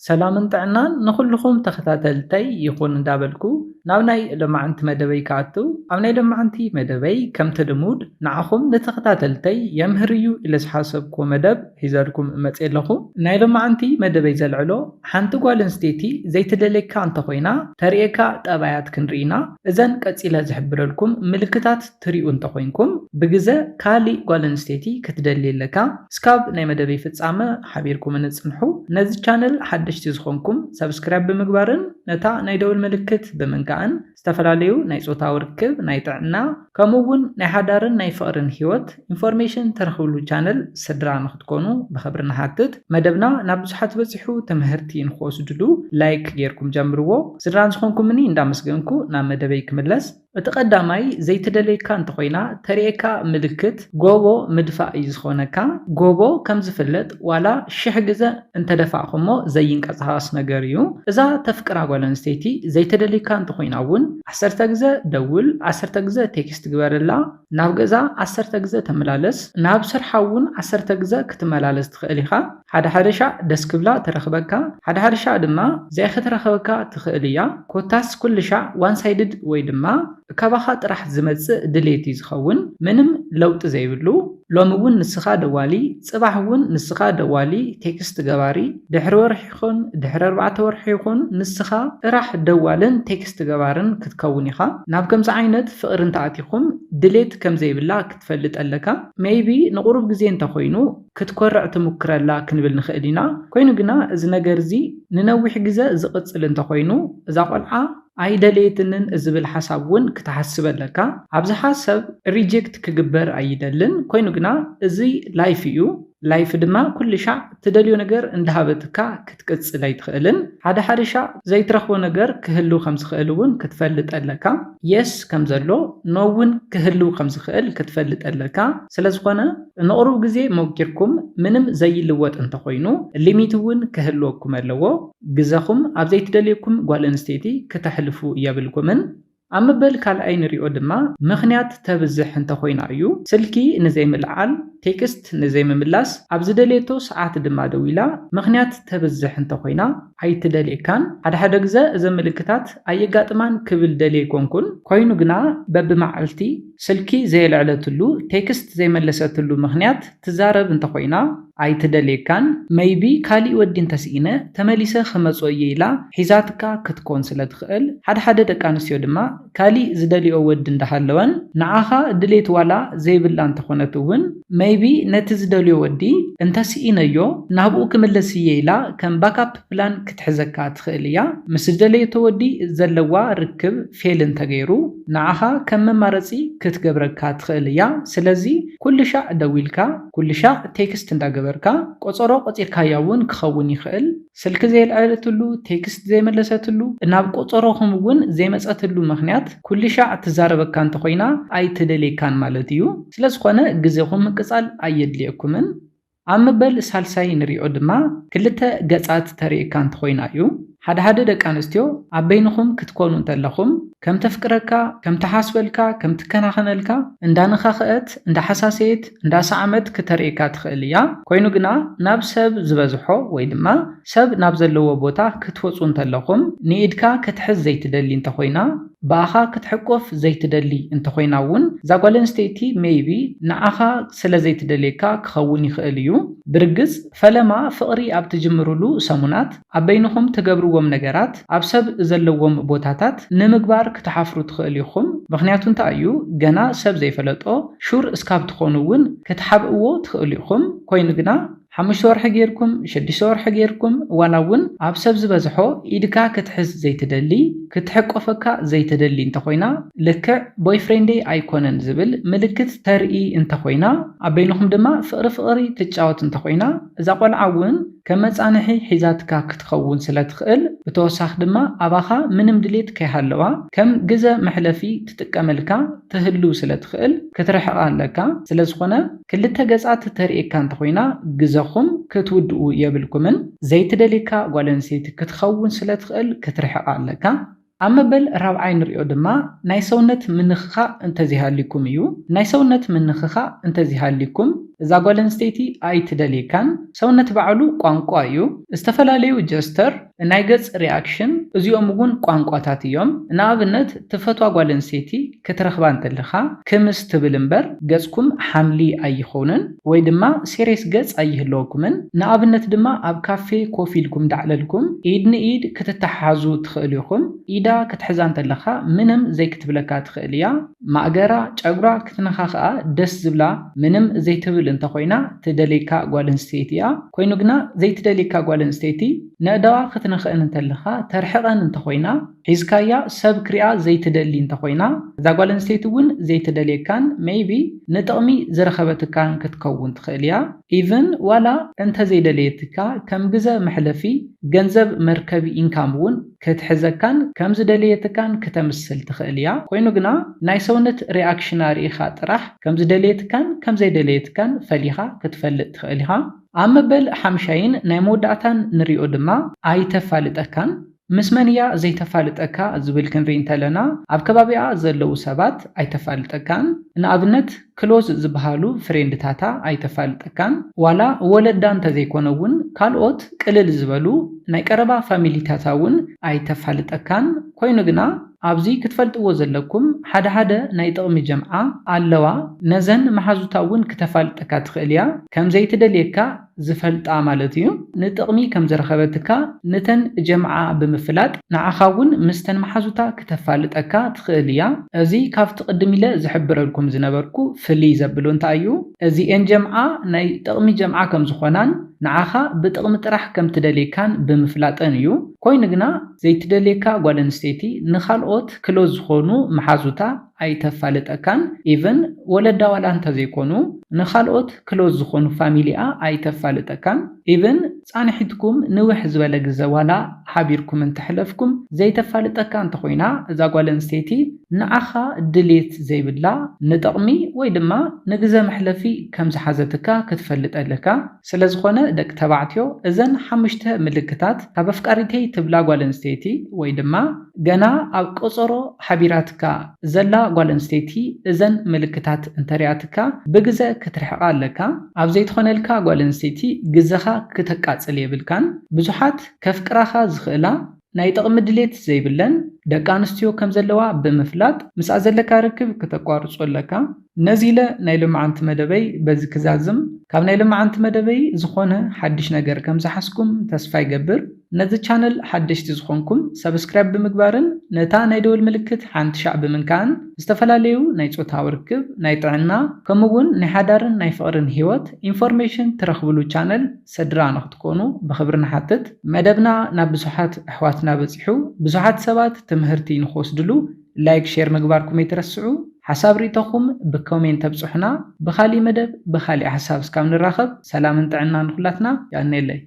ሰላምን ጥዕናን ንኹልኹም ተኸታተልተይ ይኹን እንዳበልኩ ናብ ናይ ሎማዓንቲ መደበይ ክኣቱ፣ ኣብ ናይ ሎማዓንቲ መደበይ ከምቲ ልሙድ ንዓኹም ንተኸታተልተይ የምህር እዩ ኢለ ዝሓሰብኩዎ መደብ ሒዘልኩም መፅየ ኣለኹ። ናይ ሎማዓንቲ መደበይ ዘልዕሎ ሓንቲ ጓል ኣንስተይቲ ዘይትደልየካ እንተኾይና ተርእየካ ጠባያት ክንርኢ ኢና። እዘን ቀፂለ ዝሕብረልኩም ምልክታት ትሪኡ እንተኾይንኩም ብግዘ ካሊእ ጓል ኣንስተይቲ ክትደሊ ኣለካ። እስካብ ናይ መደበይ ፍፃመ ሓቢርኩምኒ ፅንሑ። ነዚ ቻነል ሓደሽቲ ዝኾንኩም ሰብስክራይብ ብምግባርን ነታ ናይ ደውል ምልክት ብምንካእን ዝተፈላለዩ ናይ ፆታዊ ርክብ፣ ናይ ጥዕና ከምኡ እውን ናይ ሓዳርን ናይ ፍቕርን ህይወት ኢንፎርሜሽን ትረኽብሉ ቻነል ስድራ ንክትኮኑ ብኽብሪ ንሓትት። መደብና ናብ ብዙሓት በፂሑ ትምህርቲ ንክወስድሉ ላይክ ጌርኩም ጀምርዎ። ስድራ ዝኾንኩምኒ እንዳመስገንኩ ናብ መደበይ ክምለስ። እቲ ቀዳማይ ዘይትደልየካ እንተኾይና ተርእየካ ምልክት ጎቦ ምድፋእ እዩ ዝኾነካ። ጎቦ ከም ዝፍለጥ ዋላ ሽሕ ግዘ እንተደፋእኹሞ ዘይንቀሳቐስ ነገር እዩ። እዛ ተፍቅራ ጓል ኣንስተይቲ ዘይተደልየካ እንተኾይና እውን ዓሰርተ ግዘ ደውል፣ ዓሰርተ ግዘ ቴክስት ግበረላ፣ ናብ ገዛ ዓሰርተ ግዘ ተመላለስ፣ ናብ ስርሓ እውን ዓሰርተ ግዘ ክትመላለስ ትኽእል ኢኻ። ሓደ ሓደ ሻዕ ደስ ክብላ ትረኽበካ፣ ሓደ ሓደ ሻዕ ድማ ዘይክትረኽበካ ትኽእል እያ። ኮታስ ኩሉ ሻዕ ዋን ሳይድድ ወይ ድማ ካባኻ ጥራሕ ዝመጽእ ድሌት እዩ ዝኸውን፣ ምንም ለውጢ ዘይብሉ። ሎሚ እውን ንስኻ ደዋሊ፣ ጽባሕ እውን ንስኻ ደዋሊ፣ ቴክስት ገባሪ፣ ድሕሪ ወርሒ ይኹን ድሕሪ ኣርባዕተ ወርሒ ይኹን ንስኻ ጥራሕ ደዋልን ቴክስት ገባርን ክትከውን ኢኻ። ናብ ከምዚ ዓይነት ፍቕሪ እንተኣቲኹም ድሌት ከም ዘይብላ ክትፈልጥ ኣለካ። ሜይቢ ንቑሩብ ግዜ እንተኾይኑ ክትኮርዕ ትሙክረላ ክንብል ንኽእል ኢና። ኮይኑ ግና እዚ ነገር እዚ ንነዊሕ ግዘ ዝቕጽል እንተኾይኑ እዛ ቆልዓ ኣይደለየትንን ዝብል ሓሳብ እውን ክትሓስብ ኣለካ። ኣብዝሓ ሰብ ሪጀክት ክግበር ኣይደልን። ኮይኑ ግና እዚ ላይፍ እዩ። ላይፍ ድማ ኩሉ ሻዕ ትደልዮ ነገር እንዳሃበትካ ክትቅጽል ኣይትኽእልን። ሓደ ሓደ ሻዕ ዘይትረኽቦ ነገር ክህሉ ከም ዝኽእል እውን ክትፈልጥ ኣለካ። የስ ከም ዘሎ ኖ እውን ክህሉ ከም ዝኽእል ክትፈልጥ ኣለካ። ስለ ዝኾነ ንቕሩብ ግዜ ሞኪርኩም ምንም ዘይልወጥ እንተኾይኑ ሊሚት እውን ክህልወኩም ኣለዎ። ግዘኹም ኣብ ዘይትደልየኩም ጓል ኣንስተይቲ ክተሕልፉ የብልኩምን። ኣብ ምበል ካልኣይ ንሪኦ ድማ ምኽንያት ተብዝሕ እንተኾይና እዩ። ስልኪ ንዘይምልዓል፣ ቴክስት ንዘይምምላስ፣ ኣብ ዝደልየቶ ሰዓት ድማ ደዊላ ምኽንያት ተብዝሕ እንተኾይና ኣይትደልየካን። ሓደ ሓደ ግዘ እዘን ምልክታት ኣየጋጥማን ክብል ደልየ ኣይኮንኩን። ኮይኑ ግና በብመዓልቲ ስልኪ ዘየልዐለትሉ፣ ቴክስት ዘይመለሰትሉ ምኽንያት ትዛረብ እንተኾይና ኣይትደልየካን። መይቢ ካሊእ ወዲ እንተስኢነ ተመሊሰ ክመጾ እየ ኢላ ሒዛትካ ክትኮን ስለ ትኽእል። ሓደ ሓደ ደቂ ኣንስትዮ ድማ ካሊእ ዝደልዮ ወዲ እንዳሃለወን ንዓኻ ድሌት ዋላ ዘይብላ እንተኾነት እውን መይቢ ነቲ ዝደልዮ ወዲ እንተስኢነዮ ናብኡ ክምለስ እየ ኢላ ከም ባካፕ ፕላን ክትሕዘካ ትኽእል እያ። ምስ ዝደለየቶ ወዲ ዘለዋ ርክብ ፌል እንተገይሩ ንዓኻ ከም መማረፂ ክትገብረካ ትኽእል እያ። ስለዚ ኩሉ ሻዕ ደዊልካ ኩሉ ሻዕ ቴክስት እንዳገበርካ ቆፀሮ ቆፂርካያ እውን ክኸውን ይኽእል። ስልኪ ዘየልዐለትሉ፣ ቴክስት ዘይመለሰትሉ፣ ናብ ቆፀሮኹም እውን ዘይመፀትሉ ምኽንያት ኩሉ ሻዕ ትዛረበካ እንተኾይና ኣይትደልየካን ማለት እዩ። ስለዝኾነ ግዜኹም ምቅፃል ኣየድልየኩምን። ኣብ ምበል ሳልሳይ ንሪኦ ድማ ክልተ ገፃት ተርእየካ እንተኾይና እዩ። ሓደ ሓደ ደቂ ኣንስትዮ ኣብ በይንኹም ክትኮኑ እንተለኹም ከም ተፍቅረካ፣ ከም ትሓስበልካ፣ ከም ትከናኸነልካ እንዳነኻኸአት፣ እንዳሓሳሰየት፣ እንዳሰዓመት ክተርእየካ ትኽእል እያ። ኮይኑ ግና ናብ ሰብ ዝበዝሖ ወይ ድማ ሰብ ናብ ዘለዎ ቦታ ክትወፁ እንተለኹም ንኢድካ ክትሕዝ ዘይትደሊ እንተኾይና፣ ብኣኻ ክትሕቆፍ ዘይትደሊ እንተኾይና እውን እዛ ጓል ኣንስተይቲ ሜይቢ ንዓኻ ስለ ዘይትደልየካ ክኸውን ይኽእል እዩ። ብርግጽ ፈለማ ፍቕሪ ኣብ ትጅምሩሉ ሰሙናት ኣብ በይንኹም ትገብርዎም ነገራት ኣብ ሰብ ዘለዎም ቦታታት ንምግባር ክትሓፍሩ ትኽእሉ ኢኹም። ምኽንያቱ እንታይ እዩ? ገና ሰብ ዘይፈለጦ ሹር እስካብ ትኾኑ እውን ክትሓብእዎ ትኽእሉ ኢኹም። ኮይኑ ግና ሓሙሽተ ወርሒ ጌርኩም፣ ሽዱሽተ ወርሒ ጌርኩም፣ ዋላ እውን ኣብ ሰብ ዝበዝሖ ኢድካ ክትሕዝ ዘይትደሊ፣ ክትሕቆፈካ ዘይትደሊ እንተኾይና፣ ልክዕ ቦይፍሬንደይ ኣይኮነን ዝብል ምልክት ተርኢ እንተኾይና፣ ኣብ በይንኹም ድማ ፍቕሪ ፍቕሪ ትጫወት እንተኾይና፣ እዛ ቆልዓ እውን ከም መጻንሒ ሒዛትካ ክትኸውን ስለ ትኽእል፣ ብተወሳኺ ድማ ኣባኻ ምንም ድሌት ከይሃለዋ ከም ግዘ መሕለፊ ትጥቀመልካ ትህሉ ስለ ትኽእል ክትርሕቓ ኣለካ። ስለ ዝኾነ ክልተ ገጻት ተርእየካ እንተኾይና ግዘኹም ክትውድኡ የብልኩምን። ዘይትደልየካ ጓል ኣንስተይቲ ክትኸውን ስለ ትኽእል ክትርሕቓ ኣለካ። ኣብ መበል ራብዓይ ንሪኦ ድማ ናይ ሰውነት ምንኽኻእ እንተዘይሃልዩኩም እዩ። ናይ ሰውነት ምንኽኻእ እንተዘይሃልዩኩም እዛ ጓል ኣንስተይቲ ኣይትደልየካን። ሰውነት ባዕሉ ቋንቋ እዩ። ዝተፈላለዩ ጀስተር፣ ናይ ገጽ ሪኣክሽን፣ እዚኦም እውን ቋንቋታት እዮም። ንኣብነት፣ ትፈትዋ ጓል ኣንስተይቲ ክትረኽባ እንተለኻ፣ ክምስ ትብል እምበር፣ ገጽኩም ሓምሊ ኣይኾንን፣ ወይ ድማ ሴሬስ ገጽ ኣይህልወኩምን። ንኣብነት ድማ፣ ኣብ ካፌ ኮፍ ኢልኩም ዳዕለልኩም፣ ኢድ ንኢድ ክትተሓሓዙ ትኽእሉ ኢኹም። ኢዳ ክትሕዛ እንተለኻ፣ ምንም ዘይክትብለካ ትኽእል እያ። ማእገራ፣ ጨጉራ ክትነኻኽኣ ደስ ዝብላ ምንም ዘይትብል እንተኾይና፣ ትደልየካ ጓል ኣንስተይቲ እያ። ኮይኑ ግና፣ ዘይትደልየካ ጓል ኣንስተይቲ፣ ነእዳዋ ክትነኽእን እንተለኻ፣ ተርሕቐን እንተኾይና፣ ሒዝካያ ሰብ ክሪኣ ዘይትደሊ እንተኾይና፣ እዛ ጓል ኣንስተይቲ እውን ዘይትደልየካን፣ ሜይቢ ንጥቕሚ ዝረኸበትካን ክትከውን ትኽእል እያ። ኢቭን ዋላ እንተዘይደለየትካ፣ ከም ግዘ መሕለፊ ገንዘብ መርከቢ ኢንካም እውን ክትሕዘካን ከም ዝደለየትካን ክተምስል ትኽእል እያ። ኮይኑ ግና፣ ናይ ሰውነት ሪኣክሽና ርኢኻ ጥራሕ ከም ዝደለየትካን ከም ዘይደለየትካን ፈሊኻ ክትፈልጥ ትኽእል ኢኻ። ኣብ መበል ሓምሻይን ናይ መወዳእታን ንሪኦ ድማ፣ ኣይተፋልጠካን። ምስ መን እያ ዘይተፋልጠካ ዝብል ክንርኢ እንተለና፣ ኣብ ከባቢኣ ዘለዉ ሰባት ኣይተፋልጠካን። ንኣብነት፣ ክሎዝ ዝበሃሉ ፍሬንድታታ ኣይተፋልጠካን። ዋላ ወለዳ እንተዘይኮነ እውን፣ ካልኦት ቅልል ዝበሉ ናይ ቀረባ ፋሚሊታታ እውን ኣይተፋልጠካን። ኮይኑ ግና፣ ኣብዚ ክትፈልጥዎ ዘለኩም፣ ሓደ ሓደ ናይ ጥቕሚ ጀምዓ ኣለዋ። ነዘን መሓዙታ እውን ክተፋልጠካ ትኽእል እያ። ከም ዘይትደልየካ ዝፈልጣ ማለት እዩ። ንጥቕሚ ከም ዝረኸበትካ ነተን ጀምዓ ብምፍላጥ፣ ንዓኻ እውን ምስተን መሓዙታ ክተፋልጠካ ትኽእል እያ። እዚ ካብቲ ቅድም ኢለ ዝሕብረልኩም ዝነበርኩ ፍልይ ዘብሎ እንታይ እዩ? እዚኤን ጀምዓ ናይ ጥቕሚ ጀምዓ ከም ዝኾናን ንዓኻ ብጥቕሚ ጥራሕ ከም ትደልየካን ብምፍላጠን እዩ። ኮይኑ ግና ዘይትደልየካ ጓል ኣንስተይቲ ንኻልኦት ክሎዝ ዝኾኑ መሓዙታ ኣይተፋልጠካን። ኢቭን ወለዳ ዋላ እንተዘይኮኑ፣ ንኻልኦት ክሎዝ ዝኾኑ ፋሚሊኣ ኣይተፋልጠካን። ኢቭን ጻንሒትኩም ንውሕ ዝበለ ግዘ ዋላ ሓቢርኩም እንተሕለፍኩም፣ ዘይተፋልጠካ እንተኾይና፣ እዛ ጓል ኣንስተይቲ ንዓኻ ድሌት ዘይብላ፣ ንጥቕሚ ወይ ድማ ንግዘ መሕለፊ ከም ዝሓዘትካ ክትፈልጥ ኣለካ። ስለ ዝኾነ፣ ደቂ ተባዕትዮ፣ እዘን ሓሙሽተ ምልክታት ካብ ኣፍቃሪተይ ትብላ ጓል ኣንስተይቲ ወይ ድማ ገና ኣብ ቆጸሮ ሓቢራትካ ዘላ ጓል ኣንስተይቲ እዘን ምልክታት እንተሪኣትካ፣ ብግዘ ክትርሕቓ ኣለካ። ኣብ ዘይትኾነልካ ጓል ኣንስተይቲ ግዘኻ ክተቃጽል የብልካን። ብዙሓት ከፍቅራኻ ዝኽእላ ናይ ጥቕሚ ድሌት ዘይብለን ደቂ ኣንስትዮ ከም ዘለዋ ብምፍላጥ፣ ምስኣ ዘለካ ርክብ ክተቋርጾ ኣለካ። ነዚ ኢለ ናይ ሎማዓንቲ መደበይ በዚ ክዛዝም። ካብ ናይ ሎማዓንቲ መደበይ ዝኾነ ሓድሽ ነገር ከም ዝሓዝኩም ተስፋ ይገብር። ነዚ ቻነል ሓደሽቲ ዝኾንኩም፣ ሰብስክራይብ ብምግባርን ነታ ናይ ደወል ምልክት ሓንቲ ሻዕ ብምንካእን፣ ዝተፈላለዩ ናይ ጾታዊ ርክብ፣ ናይ ጥዕና፣ ከምኡ እውን ናይ ሓዳርን ናይ ፍቕርን ህይወት ኢንፎርሜሽን ትረኽብሉ ቻነል ስድራ ንኽትኮኑ ብኽብሪ ንሓትት። መደብና ናብ ብዙሓት ኣሕዋትና በጺሑ፣ ብዙሓት ሰባት ትምህርቲ ንኽወስድሉ፣ ላይክ፣ ሼር ምግባርኩም ኣይትረስዑ። ሓሳብ ርኢቶኹም ብኮሜንት ተብጽሑና። ብኻሊእ መደብ ብኻሊእ ሓሳብ እስካብ ንራኸብ፣ ሰላምን ጥዕናን ንኹላትና። የቐንየለይ።